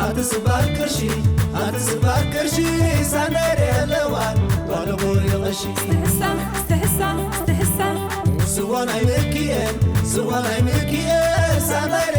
ኣቲ ስባል ቅርሺ ኣቲ ስባል ቅርሺ ሳናይረ ኣለዋን ባለቦሪ ቅርሺ ስትሕሳ ስትሕሳ ስትሕሳ ስዋ ናይ ምልክኤል ስዋ ናይ ምልክኤል ሳናይረ